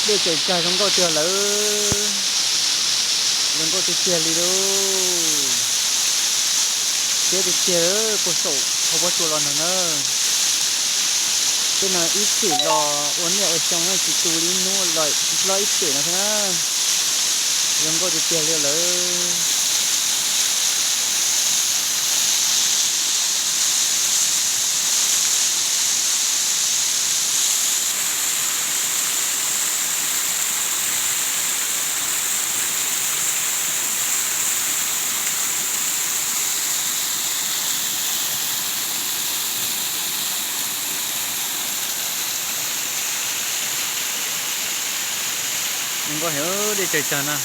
Dej tsaws tsag zoo nkauj tiag lawm. Zoo nkauj tiag tiag li lauj. Siab tiag tiag puag saum qhov pob tsuas los nrog na. Tej no ib txwm los ua niaj ua xyoo tsis tu li hnub los hlob ib txwm no xwb na. Zoo nkauj tiag tiag li lawm. Zoo nkauj heev dej tsaws tsag na.